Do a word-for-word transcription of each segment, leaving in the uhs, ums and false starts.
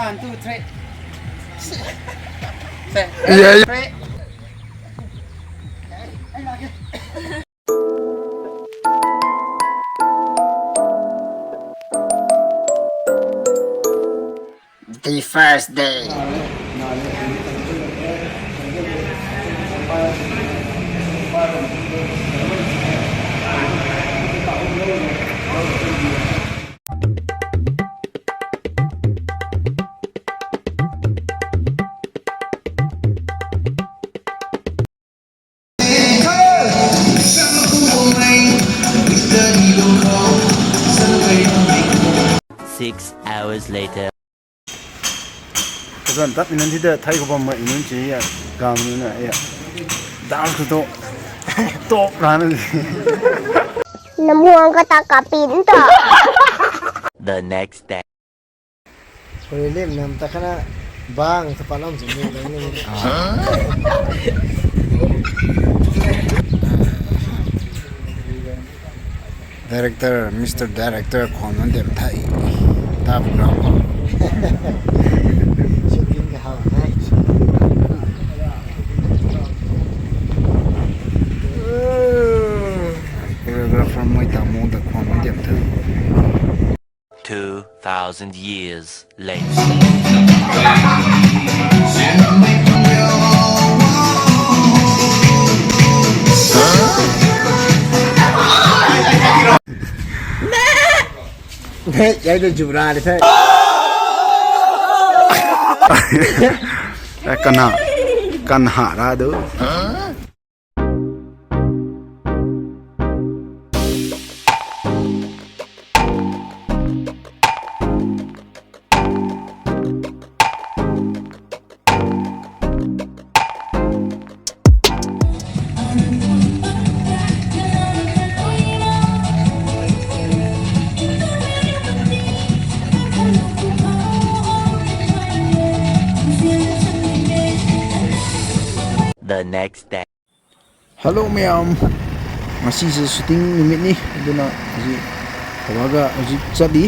One, two, three. Say, yeah, yeah. Three. The first day. Six hours later. Kazan tat mi nunc thi de thei khou bam mei nunc chi ya, gam nunc na ya. Dance khou tu top rana. Namuang kata kapin ta. The next day. Koi lim nam ta khana bang ta palam sini dang ni. Director, Mister Director khwan man dem thei. Tap ram. Shooting ka hau thei. Choreographer moi ta mung ta khwan man dem thei. Two thousand years later. Yai tu jura de the. Kana, kana ra do. The next day. Hello mayam, ngasi se shooting numei ni, aduna zi kabaga zi chadi,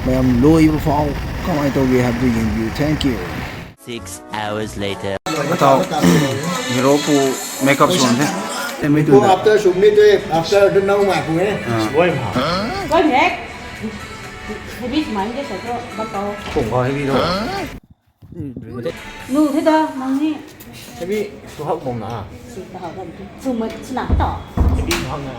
mayam loi bu phau kamei tau ge hab du yeng biu, thank you. Six hours later. Atau hero pu makeup suan the. Pu after shoot ni tu, after the now ma pu eh. Woi ma. Woi ma. Heavy smile de sa to, ba to. Kung ko heavy to. Nu the da, nang ni. Heavy suhak bom na. Su ta ha bom. Su ma sna to. Heavy suhak na.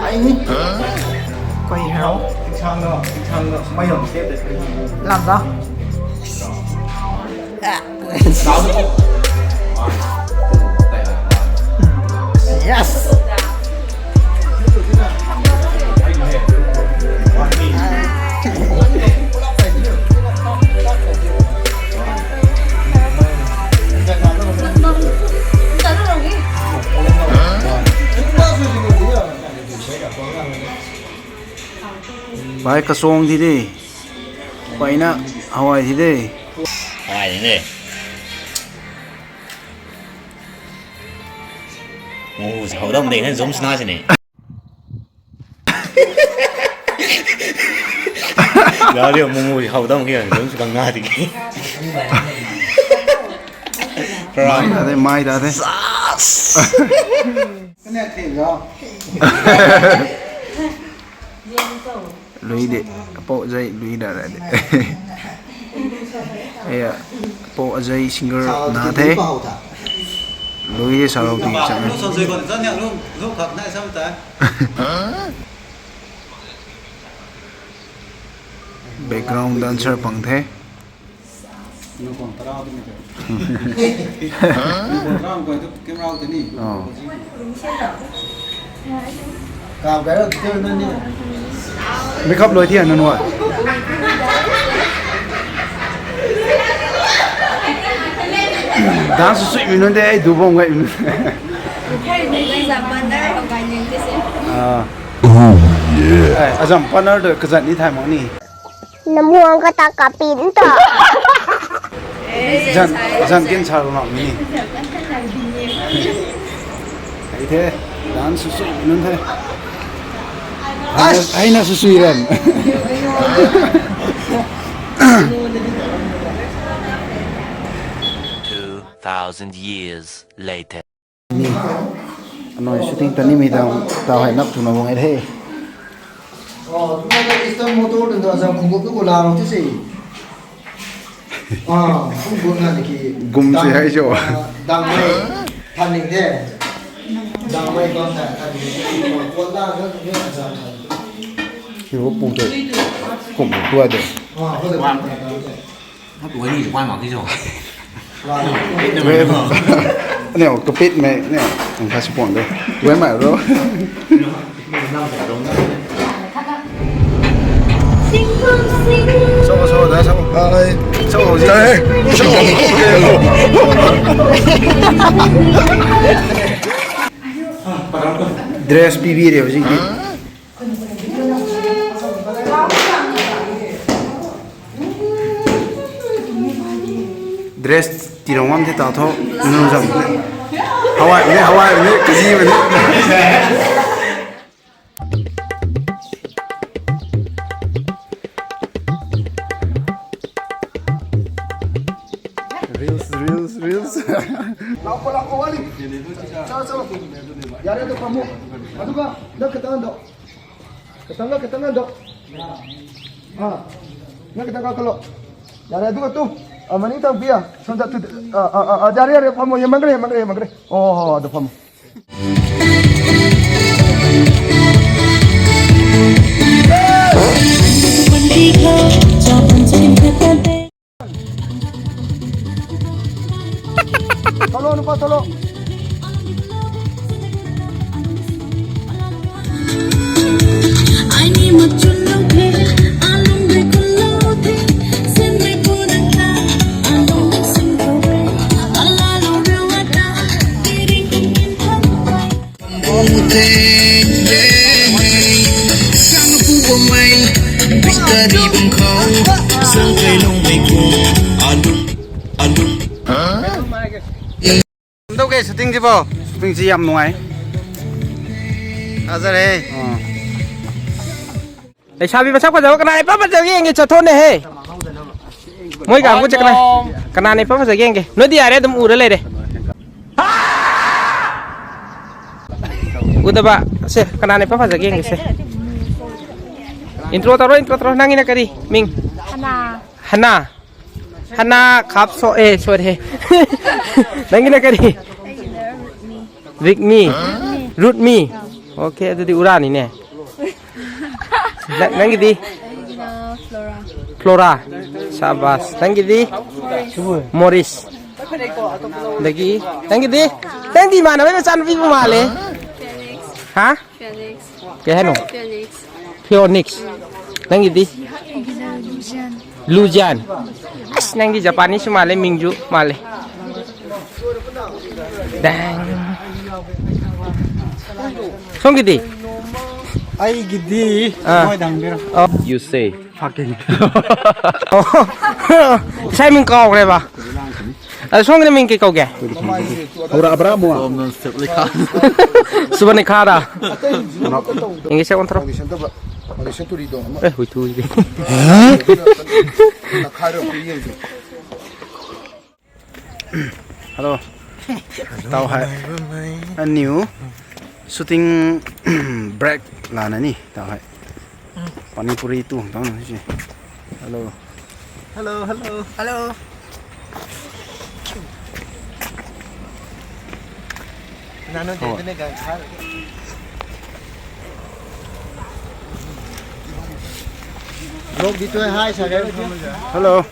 Ai ni. Koi hero. Lam da. Yes. Bai kasuang thi de. Bai na hawai thi de. Hawai thi de. Mu hau dam de, zoom sna sini. Ga rio mu hau dam ke, zoom sna na di ke. Mai ta de, mai ta de. Sas. Kane the lo. Lui de, apou zai lui da ra de. Aya, apou zai singer na the. Lui de sarou ti chang. Background dancer pang the. Nang khwang tarau tini tu. Nang khwang tarau khwang tu camera tini. Oh. Kau kai rau tu nani. Makeup loi thi a nunc wa. Dance sui mi nunc de, ai du bam gay mi nunc. Ah. Eh, azam partner de kazat ni thay mak ni. Namuang kata kapin ta. Zan, zan kin sa mak mi ni. Ai the, dance sui mi nunc the. Ai na, ai na sui ran. Two thousand years later. Ni, anoi shooting ta ni mi tau, tau hei nap tu na bang e the. Oh, tu na Eastern Motor tu na zam khum gup tu ko la rau ti si. Ah, khum gup na ni ki. Gum si hai jo. Dang mai, than ning the. Dang mai bam than, than ning. Ko la na ni azam. Ki wo pu de. Khum gup tu de. Ah, ko de. Wani zi guan mak ti zo. Neo, kapit mei, neo, ang kha support de. Wei mai ro. So, so, da, so. Ai. So, so. Ai. So. Dress P V re ho ji. Dress tirong ngam the tau tho, nung zam. Hawai ni, hawai ni, kazi ni. Reels, reels, reels. Lau ko, lau ko, wali. Chalo, chalo. Yare, aduk pamo. Aduk ka, na katan do. Katan na, katan na do. Ah. Na katan ka kalo. Yare, aduk ka tu. Ah, maning tang pia. Samjat tu. Ah, ah, ah, ah, yare, yare, pamo. Ye, mangre, mangre, mangre. Oh, aduk pamo. Tolo, nupa, tolo. Dou ke shooting ji bo. Shooting ji yam nungai. Aza re. Leisabi masak pha zau, kana ni pa pha zau ge nge chatho ne he. Moi ga ko chakna. Kana ni pa pha zau ge nge. No di are dum ura le re. Uda ba se kana ni pa pha zau ge nge se. Intro taro, intro taro, nang ina kari ming. Hana. Hana. Hana khap so, eh, sorry. Nang ina kari. Rikmi. Rutmi. Okay, adudi ura ni ne. Na, nang di? Flora. Flora. Sabas. Nang di? Morris. Dagi. Nang di? Nang di mana, mai machan pi male. Ha? Phoenix. Kei hei nu? Phoenix. Phoenix. Nang di? Lujan. As, nang di Japanese male, mingju male. Dang. Song di? Ai gidi. Ah. Moi dang bira. Oh. You say. Fucking. Oh. Sai ming kau re ba? Ah, song ni ming ke kau ge? Hura abra mo. Subani kha da. Ingi se on thro. Eh, hui tu di. Hello. Tau hai. A new shooting break lana ni tau hai. Pani puri tu tau na si. Hello. Hello, hello. Hello. Nanu de ne gang kha. Vlog di tu hai sa re. Hello.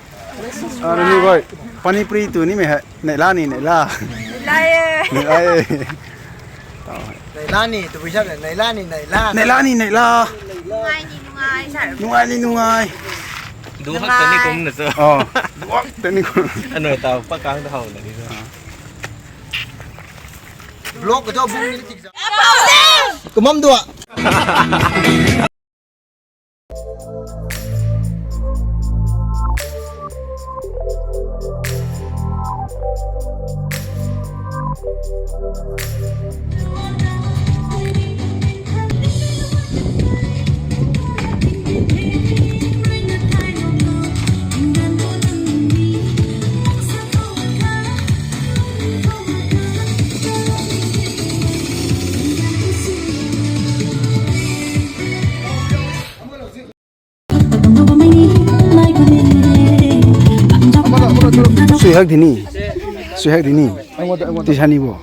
Ah, ni boy. Pani puri tu ni me hai. Nei la ni, nei la. Lai e. Nei la e. Nei la ni, tu bisa nei la ni, nei la. Nei la ni, nei la. Nungai ni, nungai. Nungai ni, nungai. Duak tani kum na chu. Oh, duak tani kum. Anoi tau pa kang ta hau na di. Vlog ka jo bung ni tik ja. Kumam dua. Sui hak dini. Sui hak dini. Tisani bo.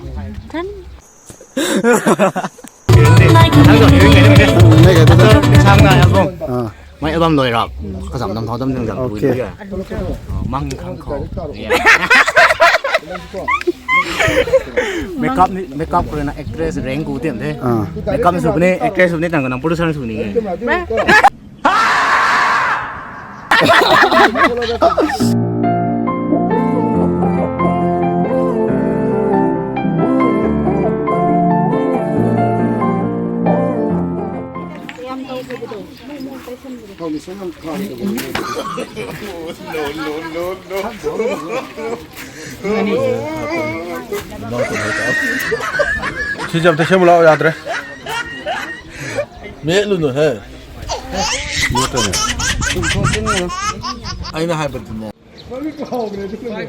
Nai ka ta ta. Sang na album. Ah. Mei album loi rap. Kazam nam thau dam dang dam. Okay. Mang khang khou. Makeup ni, makeup ko na actress reng ku tiam the. Ah. Makeup ni sw ni actress sw ni tang ka nam producer sw ni. Sijam ta semu lau yadre. Me lu nu he. Aina hai ban thum. Mami kau gre tu. Ai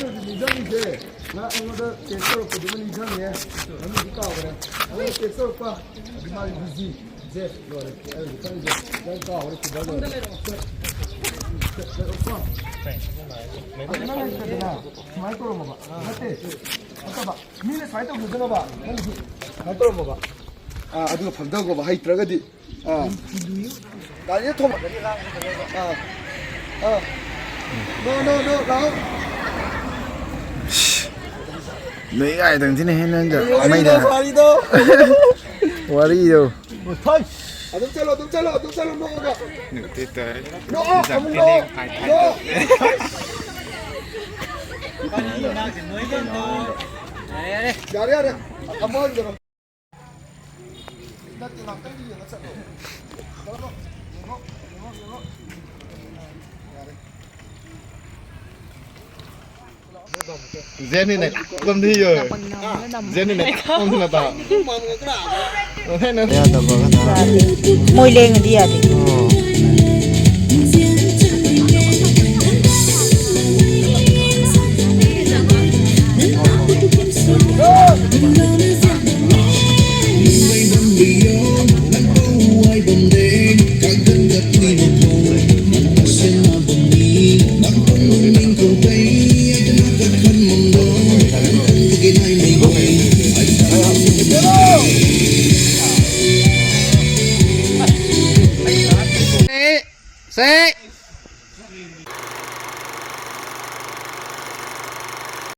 lu ni jam ni je. Na ang da test ko du ni jam ni. Mami kau gre. Ang test pa. Mari busy. Yes, lo re. Ai lu ni je. Jam kau gre tu da lo. Mai ko ro ma ba. Mate. Ata ba. Mi le sai to mu na ba. Sai to ma ba. Ah, adu phang da ko ba hai tra ga di. Ah. Gari thom. Ah. Ah. No, no, no, no. Nei ai dang thina hen nan ja. Wari do, wari do. Wari do. Adum chalo, adum chalo, adum chalo, no, no. No, ah, no. No. Yare, yare. Come on, bro. Zenny ne kum di yo. Zenny ne kum di na ta. Moileng di ya di. Say, say.